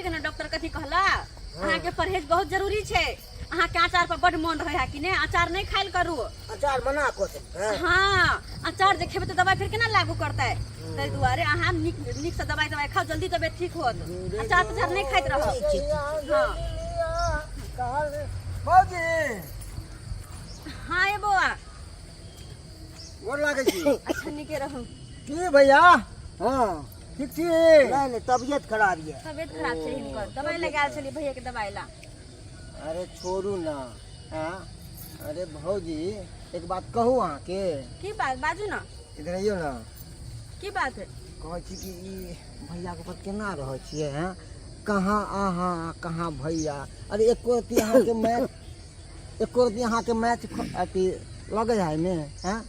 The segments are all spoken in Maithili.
अहाँके ने डॉक्टर कथी कहला? अहाँके परहेज बहुत जरूरी छै। अहाँके अचार पर बड मोन रहे है कि ने? अचार नहीं खाइल करू। अचार मना कऽ देलकै? हाँ, अचार जे खेबै तऽ दवाई फिर केना लागू करतै? ताहि दुआरे अहाँ नीक नीक से दवाई दवाई खाउ, जल्दी तबियत ठीक होत। अचार तचार नहीं खाइत रहब। ठीक छै, ठीक छै। हाँ। भौजी। हाँ ये बौआ। गोर लागै छी। अच्छा, नीके रहू। की भैया, हाँ ठीक छी? नहि नहि, तबियत खराब यऽ। तबियत खराब छै हिनकर, दवाई लगायल छलियै भैया के दवाई ला। अरे छोड़ू ना। हाँ अरे भौजी, एक बात कहू अहाँके? की बात, बाजू ना। इधर अइयौ ना। की बात है? कहै छी कि ई भैयाके ऊपर केना रहै छियै? हैं, कहाँ अहाँ, कहाँ भैया? अरे एको रत्ती अहाँके मैच, एको रत्ती अहाँके मैच अथी लगै है ने? हैं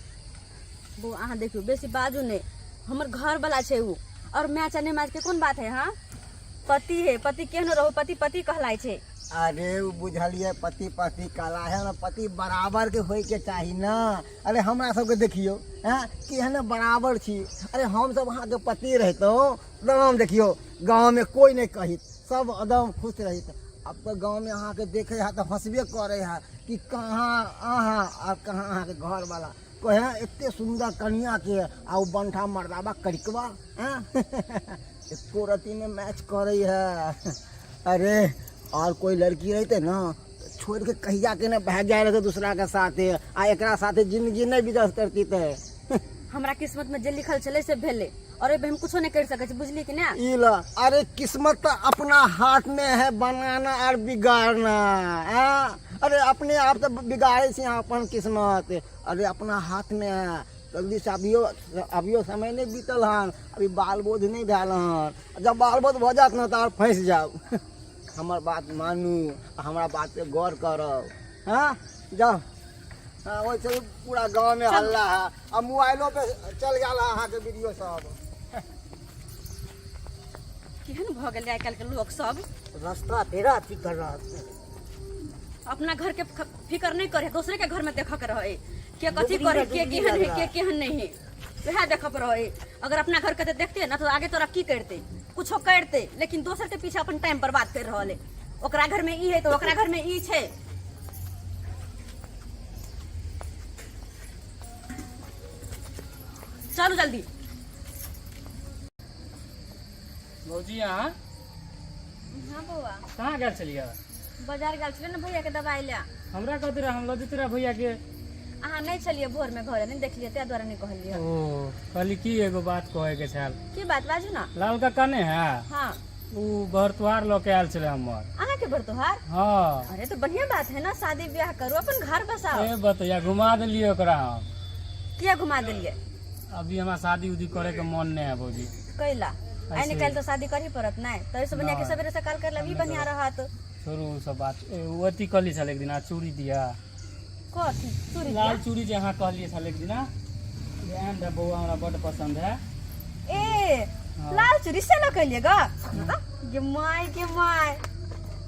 बौ, अहाँ देखियौ, बेसी बाजू नहि। हमर घर वाला छै उ, और मैच आ नहि मैच के कोन बात है? हाँ, पति है पति, केहनो रहो पति पति कहलाय छै। अरे उ बुझलियै, पति पति कला है ने, पति बराबर के होय के चाही ना। अरे हमरा सबके देखियौ, हैं, केहन बराबर छी। अरे हमसब अहाँके पति रहितहुँ एकदम, देखियौ गाँवमे कोइ नहि कहित, सब एकदम खुश रहित। आब तऽ गाँवमे अहाँके देखै है तऽ हँसबे करै है कि कहाँ अहाँ आ कहाँ अहाँके घरवाला। कहे एते सुन्दर कनियाके आ ओ बंठा मर्दाबा करिकवा, हैं, एको रत्ती नहि मैच करै है। अरे और कोई लड़की रहते ना तऽ छोड़ि के कहिया के ने भागि जाय रहते दूसरा के साथे, आ एकरा साथे जिंदगी नहि बिजस करती। तऽ हमरा किस्मत में जे लिखल छलै से भेलै, और एहिमे हम कुछो नहि करि सकै छी, बुझली कि ना? ई ल, अरे किस्मत तो अपना हाथ में है, बनाना और बिगाड़ना। आ? अरे अपने आप तो बिगाड़े छी अहाँ अपन किस्मत। अरे अपना हाथ में है, जल्दी से अभियो अभियो समय नहीं बीतल हन, अभी बाल बोध नहीं भेल हन। जब बाल बोध भऽ जायत ने तऽ आर फँसि जायब। हमर बात मानू आ हमरा बात पे गौर करब। हाँ जाउ। हाँ, ओहिसँ पूरा गाँवमे हल्ला है आ मोबाइलो पे चल गेल है अहाँके वीडियो सब। केहन भऽ गेलै आइ काल्हिके लोक सब? रास्ता पेरा अथी कर रहल छै। अपना घर के फिकर नहीं करे, दूसरे के घर में देख के रहे के कथी डुबरी करे में के डुबरी केहन है लग के रहा। केहन नहीं है, वएह देख पर रहे। अगर अपना घर के तो देखते ना तो आगे तोरा की करते, कुछो करते, लेकिन दोसर के पीछे अपन टाइम बर्बाद कर रहल है। ओकरा घर में ई है तो ओकरा घर में ई छै। चलू जल्दी। भौजी, अहाँ हाँ बौआ। कहाँ गेल छलियै? बाजार गेल छलियै ने भैया के दवाई ले। हमरा कहते रहे, हम लऽ जैते रहे भैया के। अहाँ नहि छलियै भोर में घरे, नहि देखलियै, ताहि दुआरे नहि कहलियै। ओ कहली की एगो बात कहै के छल। की बात, बाजू ना। लाल काका नहि है? हाँ। ओ भरतुआर लऽ के आयल छलै हमर। अहाँ के भरतुहार? हाँ। अरे तो बढ़िया बात है ना, शादी ब्याह करू, अपन घर बसाओ। ए बतैया, घुमा देलियै ओकरा हम। किया घुमा देलियै? अभी हमरा शादी उदी करे के मन नहीं है भौजी। कैला? आइ ऐसे। निकालि तऽ शादी करही पड़त नहि तऽ? एहिसँ बढ़िआँ कि नहि। सवेरे सकाल कर लेब, ई बढ़िआँ रहत। छोड़ू ओ सब बात। ए, ओ अथी कहली छल एक दिना चूड़ी दिया। कथी चूड़ी? लाल दिया? चूड़ी जे अहाँ कहलियै छल एक दिना जे एहन रहै बौआ, हमरा बड्ड पसंद है। ए। हाँ। लाल चूड़ी से लऽ के ग गे my, गे my,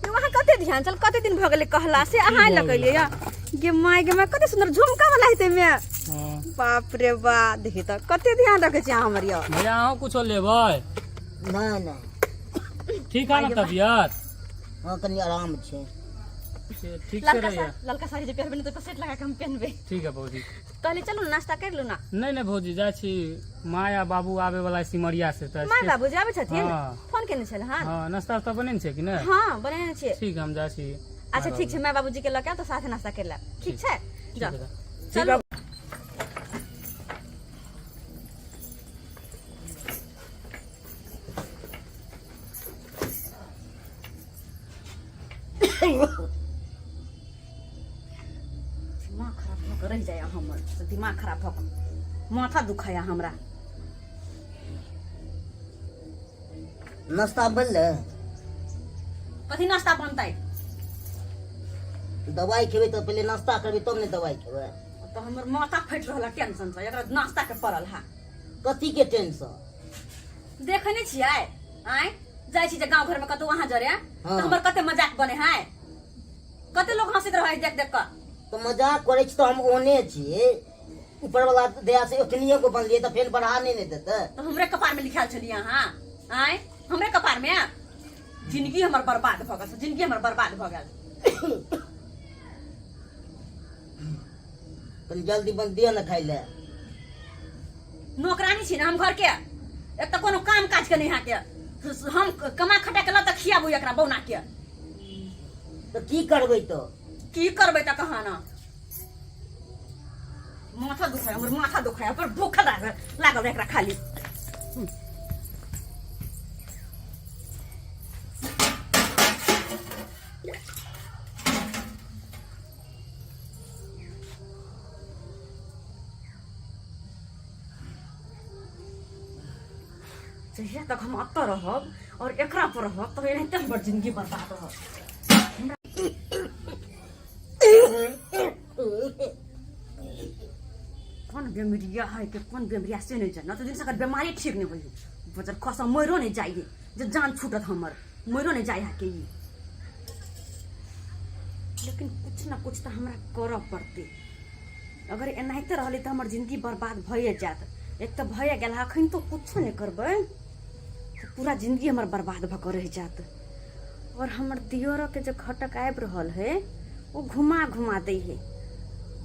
यौ अहाँ कते ध्यान छल, कते दिन भऽ गेलै कहला से अहाँ लऽ के एलियै। गे my, गे my, कते सुंदर झुमका वाला हेतै मे। हाँ। बाप रे बा, देखी तऽ कते ध्यान रखै छी अहाँ हमर यौ। भैया, अहूँ कुछो लेबै? नहि नहि। ठीक है ना तबियत? हँ, कनि आराम छै। से ठीक से ललका रहिए। ललका साड़ी जे पहिरबै ने तऽ सेट लगा के हम पहिनबै। ठीक है भौजी। कहली चलू ने, नाश्ता कर लू ना। नहीं नहीं भौजी, जाइ छी, माय आ बाबू आबे वाला है सिमरिया से तऽ माय बाबू जाबै छथिन? हाँ। फोन केने छल? हँ। हाँ, नाश्ता उस्ता बनेने छै कि नहि? हाँ, बनेने छियै। ठीक है, हम जाइ छी। अच्छा ठीक छै, माय बाबूजी के लऽ के आउ तऽ साथे नाश्ता कर लेब, ठीक छै? जाउ। ठीक है। चलू। दिमाग खराब भऽ कऽ रहि जाइए हमर से, दिमाग खराब भऽ कऽ माथा दुखाया हमरा। नाश्ता बनलै? कथी नाश्ता बनतै? दवाइ खेबै तऽ पहिले नाश्ता करबै तब ने दवाइ खेबै। तऽ हमर माथा फाटि रहल है टेंशन से, एकरा नाश्ता के पड़ल है। कथी के टेंशन? देखै नहि छियै? आँय, जाइ छी जे गाँव घर में कतौ अहाँ जरे तऽ हमर कते मजाक बने है, कते लोग हंसैत रहै देख देख कऽ। तऽ मजाक करै छी तऽ हम ओहने छियै, ऊपर वाला दया से ओतनिए को बनलियै तऽ फेर बढ़ा नहि ने देतै? तऽ हमरे कपार में लिखायल छलियै अहाँ? आँय, हमरे कपार में? जिंदगी हमर बर्बाद भऽ गेल, जिंदगी हमर बर्बाद भऽ गेल। कनि जल्दी बन दिअ ने खाइ लए। नौकरानी छी ने हम घर के, एक तऽ कोनो काम काज के नहीं अहाँके। हम कमा खटा के ला तऽ खियाबू एकरा बौना के। तऽ की करबै तऽ? की करबै तऽ कहाँ ना माथा दुखाय, हमर माथा दुखाय पर भूख लागल लागल एकरा खाली। जहिया तक हम अतऽ रहब और एकरा पर रहब तऽ एनाहिते हमर जिंदगी बर्बाद रहत। कोन बेमरिया है के कोन बेमरिया से नहीं जाना, तो दिन से बीमारी ठीक नहीं होई बजर खसा मरो नहीं जाइए जे जान छूटत हमर मरो नहीं जाए है के ई। लेकिन कुछ ना कुछ तो हमरा करऽ पड़तै। अगर एनाहिते रहलै तऽ हमर जिंदगी बर्बाद भइए जायत। एक तऽ भइए गेल, अखन तो कुछो नहि करबै तऽ पूरा जिंदगी हमर बर्बाद भऽ कऽ रहि जायत। और हमर दियरके जे घटक आबि रहल है ओ घुमा घुमा दै है।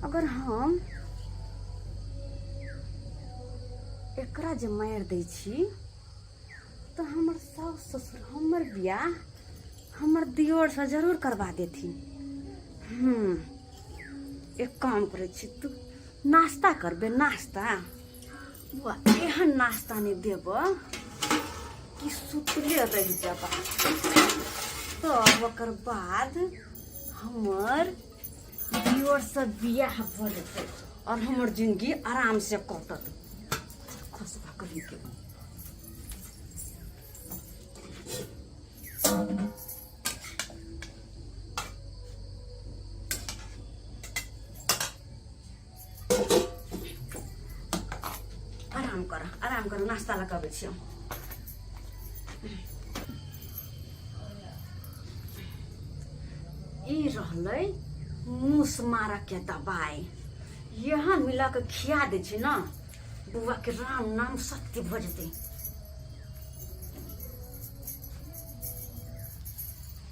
अगर हम एकरा जे मारि दै छी तऽ हमर साउस ससुर हमर बियाह हमर दियोरसँ जरूर करबा देथिन। एक काम करै छी, तू नाश्ता करबे? नाश्ता बुआ एहन नाश्ता नहि देब कि सुतले रहि जेबा, तब ओकर बाद हमर दियोरसँ बियाह भऽ जेतै और हमर जिंदगी आराम से कटत। खसबा कहीं के। आराम कर, आराम कर, नाश्ता लऽ कऽ अबै छियौ। ई रहलै मूस मारऽ के दबाई, यहाँ मिला के खिया दै छै ने बौआ के, राम नाम सत्य भऽ जेतै।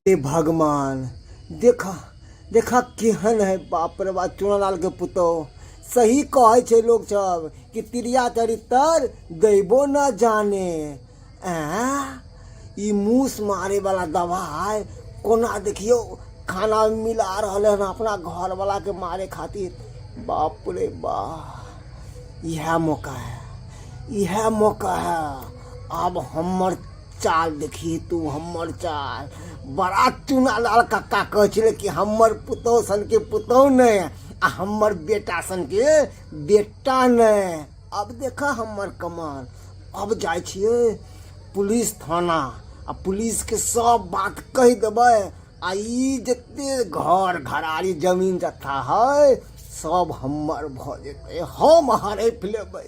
हे भगवान, देखा देखा केहन है, बाप रे बाप, चुनालाल के पुतोह। सही कहै छै लोग सब कि तिरिया चरित्र दैबो न जाने। ऐं ई मूस मारे वाला दवाई कोना देखियो खाना में मिला रहल हन अपना घर वाला के मारे खातिर। बाप रे बाप, इएह मौका है, इएह मौका है। अब हमर चाल देखी तू, हमर चाल। बड़ा चुनालाल कक्का कहै छलै कि हमर पुतोह सनके पुतोह नहि आ हमर बेटा सनके बेटा नहि। अब देखा हमर कमाल। अब जाइ छियै पुलिस थाना आ पुलिसके सब बात कहि देबै आ ई जते घर घरारी जमीन जत्था है सब हमर भऽ जेतै, हम हड़पि लेबै।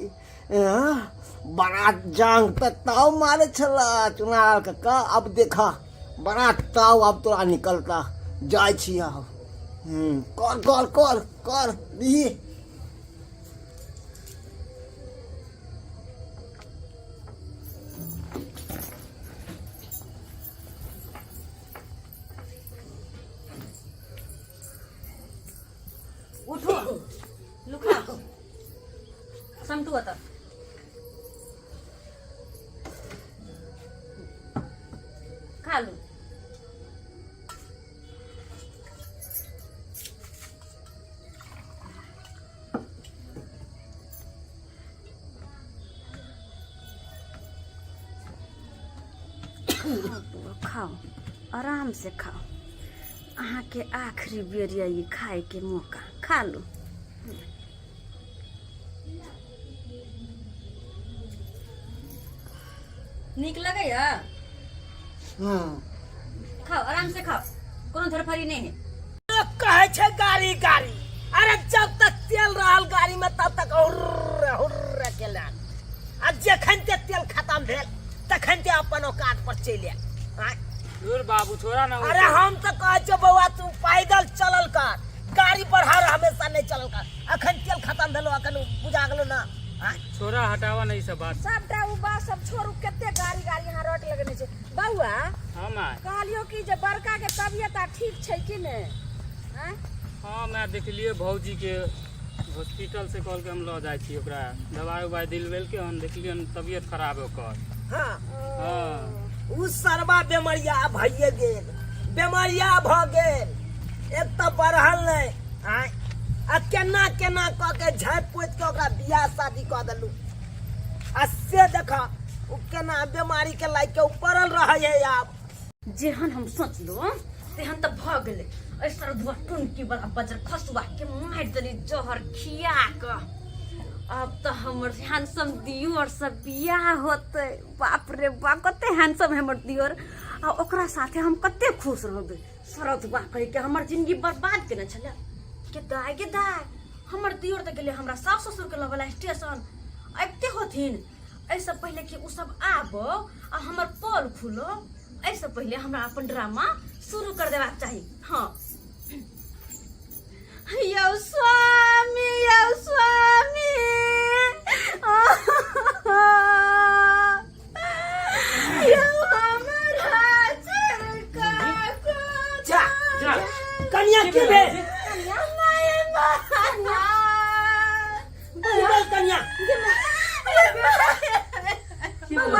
बड़ा जांग पे ताव मारे छला चुनार कक्का, अब देखा बड़ा ताव अब तोरा निकलता। जाइ छी आब। कर कर कर कर दी। उठो लुखा, समटू ओतऽ खा लू। खाओ, आराम से खाओ, अहाँके आखिरी बेर यऽ ई खायके मौका, खा लू। नीक लगैया? खाओ, आराम से खाओ, कोनो धरफड़ी नहीं है। कहै छै गाड़ी गाड़ी, अरे जब तक तेल रहल गाड़ी में तब तक हुर्र हुर्र केलक, आ जखन ते तेल खत्म भेल तखन ते अपन औकात पर चलि आयल। आँय? दूर बाबू, छोड़ा ना। अरे हम तऽ कहै छियौ बौआ, तू पैदल चलल कर, गाड़ी पर हर हमेशा नहीं चलल कर। अखन तेल खत्म भेलो, अखन बुझा गेलो ना। आँय? छोड़ा, हटावा नहीं सब बात। सबटा उ बात सब छोड़ू, कते गाड़ी गाड़ी यहाँ रट लगेने छै बौआ। हाँ माय। कहलियो कि जे बड़का के तबियत आ ठीक छै कि नहि? आँय? हाँ माय, देखलिए भौजी के हॉस्पिटल से कहलकै हम लऽ जाइ छी, ओकरा दवाइ उवाइ दिलबेलकै हन, देखलिए हन तबियत खराब है ओकर। हाँ। हाँ। उ सरबा बेमरिया भइए गेल, बेमरिया भऽ गेल। एक तऽ बढ़ल नहि, आँय, आ केना केना कऽ के झाँपि पोति के ओकरा बियाह शादी कऽ देलहुँ, आ से देख उ केना बेमारी के लागि के उ पड़ल रहै है आब। जेहन हम सोचलहुँ तेहन तऽ भऽ गेलै। एहि सरधुआ टुनकी वाला बजर खसुआ के मारि देली जहर खिया कऽ। अब तऽ हमर हैंडसम दियोर से बियाह होतै। बाप रे बाप, कते हैंडसम है हमर दियोर, आ ओकरा साथे हम कते खुश रहबै। सरधुआ कहि के हमर जिंदगी बर्बाद केने छलै। के दाय गे दाय, हमर दियोर तऽ गेलै हमरा सास ससुर के लबला स्टेशन, अबिते होथिन। एहिसँ पहिले कि ओ सब आबो आ हमर पोल खुलो, एहिसँ पहिले हमरा अपन ड्रामा शुरू कर देबाक चाही। हाँ यौ स्वामी, यौ स्वामी, यौ हमरा चिरका जा जा। कनिया की भेल? की भेल कनिया?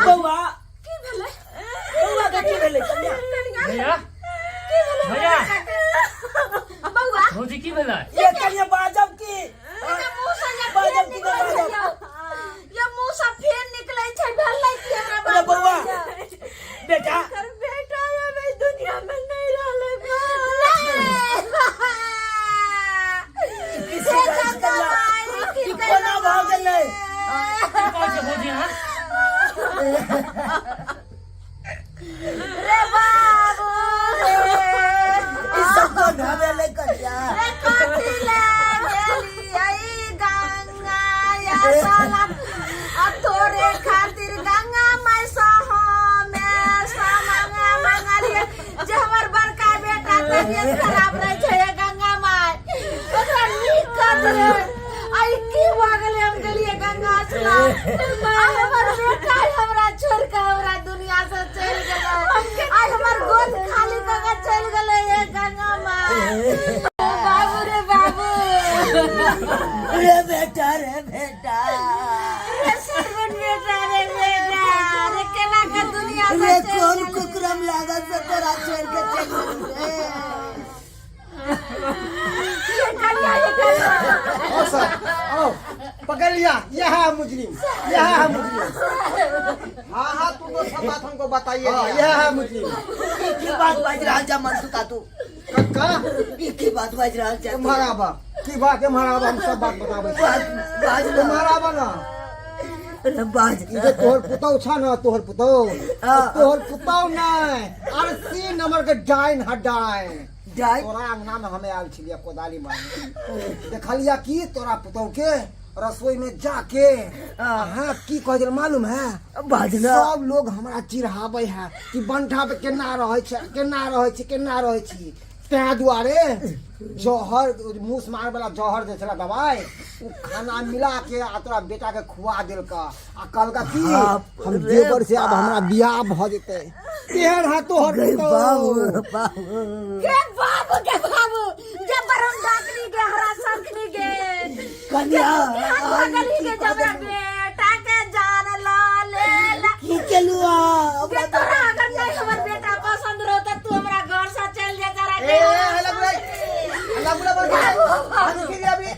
बौआ की भेलै? बौआ के की भेलै कनिया? भैया, भैया। बौआ। भौजी, की भेलै? ये कनिया, बाजब की बाजब की नहि बाजब? ये मुंह से फेर निकलै छै। भेलै की हमरा? अरे बौआ, बेटा। एकर बेटा अब एहि दुनिया में नहीं रहलै। की सुनै छी कनिया? ई कोना भऽ गेलै? की कहै छै भौजी अहाँ? रे बाबू रे। ई सब कोना भेलै कनिया? रे कथी ले गेलियै गंगा या साला, आ तोरे खातिर गंगा माय सँ हमे समांगा मंगलियै जे हमर बड़का बेटा तबियत खराब रहै छै, हे गंगा माय ओकरा नीक कर दे। आई की भऽ गेलै? हम गेलियै गंगा स्नान आ हमर बेटा हमरा छोड़ के हमरा दुनिया से चलि गेलै। आइ हमर गोद खाली कऽ के चलि गेलै। हे गंगा माय, बाबू रे बाबू। रे बेटा, रे बेटा। रे सरवन बेटा, रे बेटा रे, केना के दुनिया से रे चलि कोन गेलै? कुकरम लागल से तोरा छोड़ के चलि गेली रे? ये कनिया, ये कनिया। आओ सर, आओ, पकड़ लिया। यह है मुजरिम, यह है मुजरिम। हाँ हाँ, तू तो सब बात हमको बताइए। हाँ, यह है मुजरिम। ई की बात बाजि रहल जा मनसु कातू? कक्का। ई की बात बाजि रहल जा तू? एम्हर आबा, की बात? एम्हर आबा, हम सब बात बताबै छी। बाज, बाज ना। एम्हर आबा ना। अरे बाज। ई जे तोहर पुतौ छ न, तोहर पुतौ, हाँ। तोहर पुतौ नहि, 80 नंबर के डाइन ह, डाइन। डाइन? तोरा अंगना में हमे आयल छलियै कोदाली मारने, देखलिया कि तोरा पुतौ के रसोई में जाके हाँ की कहै छलै मालूम है? बाज ना। सब लोग हमरा चिढ़ाबै है कि बंठा पे केना रहै छै, केना रहै छै, केना रहै छी। तैं दुआरे जहर, मूस मार वाला जहर जे छलै दवाई, ओ खाना मिला के आ तोरा बेटा के खुआ देलका आ कहलका कि बाप हम रे देवर से आब हमरा बियाह भऽ जेतै। तेहन है तोहर गे पुतौ। बाबू, बाबू। गे बाबू, गे बाबू, गे बरम डाकनी गे, हरा संखनी गे। कनिया, केहन भगली गे जबरा बेटा के जान ल ले ला। की केलु आ? गे तोरा अगर नहीं हमर बेटा पसंद रहो त तू हमरा घर से चल जा जरा। ए हल्ला बुरा, हल्ला बुरा बंद कर। बाबू। हम फिर अभी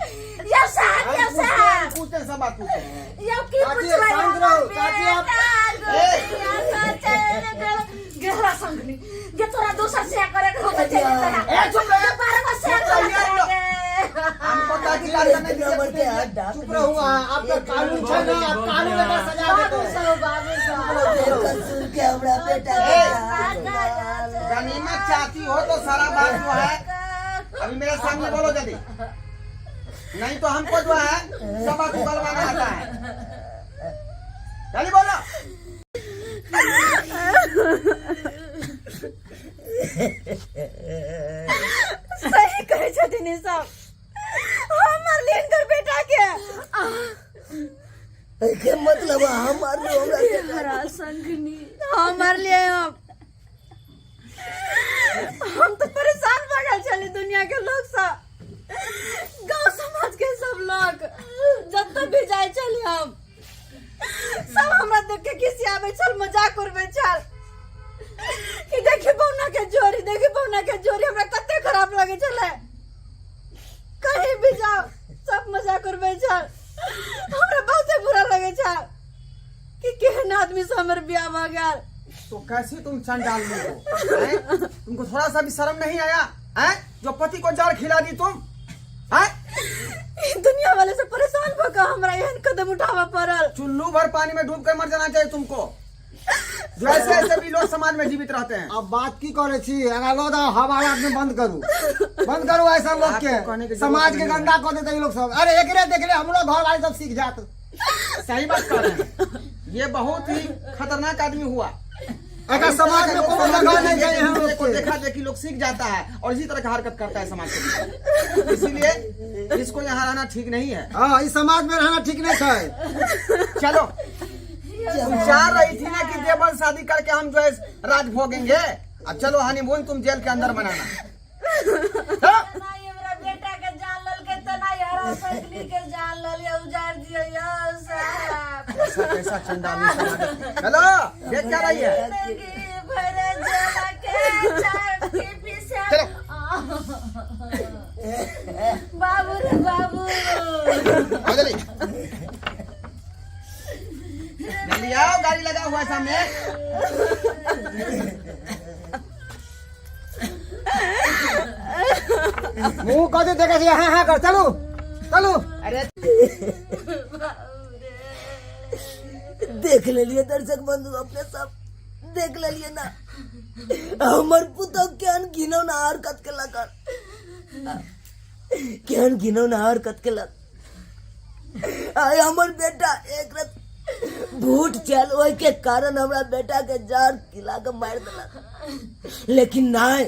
यो साहब, यो हम पूछते हैं, साहब। पूछते हैं, सब बात पूछते हैं। यो की चाची, पूछबै? शांत हमर रहो, चाची, आप- बेटा दुनिया से चल गेल। गेहरा संगनी गे, तोरा दोसर से करे के होतै चल तोरा। ए, चुप रह। बारह गो से करे चुप रह। के। हमको दादी लाल नहीं नंबर के हाथ डाक। चुप रहू अहाँ, आब तऽ कानून छै ने, आब कानून एकर सजा बाबू देतै। सब, बाबू सब। सुन के हमरा बेटा के जान ल। गनीमत चाहती हो तो सारा बात जो है अभी मेरे सामने बोलो जल्दी, नहीं तो हमको जो है सब बात उगलवाना आता है। जल्दी बोलो। सही कहै छथिन ई सब, हम मारलियै हिनकर बेटा के। एके मतलब हम मारलू हमरा? हरा संगनी, हम मारलियै हम। दुनिया के लोग सब, गांव समाज के सब लोग, जतऽ भी जाइ छली हम, सब हमरा देख के खिसियाबै छल, मजाक उड़बै छल कि देखी बौना के जोड़ी, देखी बौना के जोड़ी। हमरा कते खराब लगै छलै। कहीं भी जाओ सब मजाक उड़बै छल। हमरा बहुते बुरा लगै छल कि केहन आदमी से हमर बियाह भऽ गेल। तो कैसे तुम चंडाल हो, हैं? तुमको थोड़ा सा भी शर्म नहीं आया हैं? जो पति को जहर खिला दी तुम, हैं? ई दुनिया वाले से परेशान भऽ कऽ हमरा एहन कदम उठाबऽ पड़ल। चुल्लू भर पानी में डूब कर मर जाना चाहिए तुमको, जो ऐसे ऐसे भी लोग समाज में जीवित रहते हैं। अब बात की करे छी, एकरा लऽ जाउ हवा में। बंद करू, बंद करू ऐसा लोग आपको कहने के। की जरूरत समाज के नहीं है। गंदा कऽ देते ई लोग सब। अरे एकरे देखले हमरो घर वाले सब सीख जात। सही बात कर रहे हैं, ये बहुत ही खतरनाक आदमी हुआ। एकर समाज में कोनो जगह नहीं छै एहन लोग को के। देखा देखी लोग सीख जाता है और इसी तरह का हरकत करता है समाज के बीच। इसीलिए इसको यहाँ रहना ठीक नहीं है। हाँ, ई समाज में रहना ठीक नहीं छै। चलो, तुम चाह रही थी ना कि देवर शादी करके हम जो है राज भोगेंगे, अब चलो हनीमून तुम जेल के अंदर मनाना। हाँ? तेना हमरा बेटा के जान ललकै, तेना हरा सैकली के जान ललियै, उजाड़ि दियै यौ साहब। कैसा कैसा चंडाली समाज है। चलो, देख क्या रही है? जिंदगी भर जेल के चक्की पीसे। चलो। बाबू रे बाबू। आओ जल्दी जल्दी आओ, गाड़ी लगा हुआ है सामने। मुँह कथी देखै छी? हाँ हाँ कर, चलू चलू। अरे देख लेलिए दर्शक बंधु, अपने सब देख लेलिए ना, हमर पुतोह केहन घिनौना हरकत केलक हन, केहन घिनौना हरकत केलक। आइ हमर बेटा एक रात भूत चल, ओहि के कारण हमरा बेटा के जहर खिला के मारि देलक। लेकिन नहीं,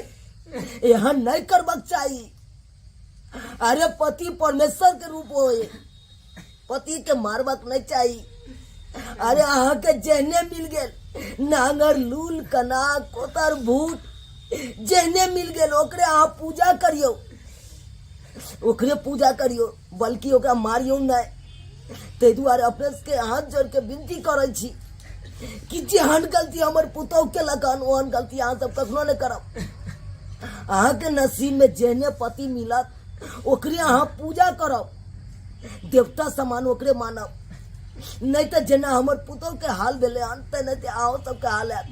एहन नहीं करबाक चाही। अरे पति परमेश्वर के रूप होए, पति के मारबाक नहीं चाही। अरे अहाँ के जेहने मिल गेल, नांगर लूल कना कोतर भूत जेहने मिल गेल, ओकरे अहाँ पूजा करियौ, ओकरे पूजा करियौ, बल्कि ओकरा मारियौ नहि। ताहि दुआरे अपने सबके हाथ जोड़ के विनती करै छी कि जेहन गलती हमर पुतोह केलक हन, ओहन गलती अहाँ सब कखनो नहि करब। अहाँके नसीब में जेहने पति मिलत, ओकरे अहाँ पूजा करब, देवता समान ओकरे मानब। नहि तऽ जेना हमर पुतोह के हाल भेलै हन, तेनाहिते अहाँ सबके हाल हैत।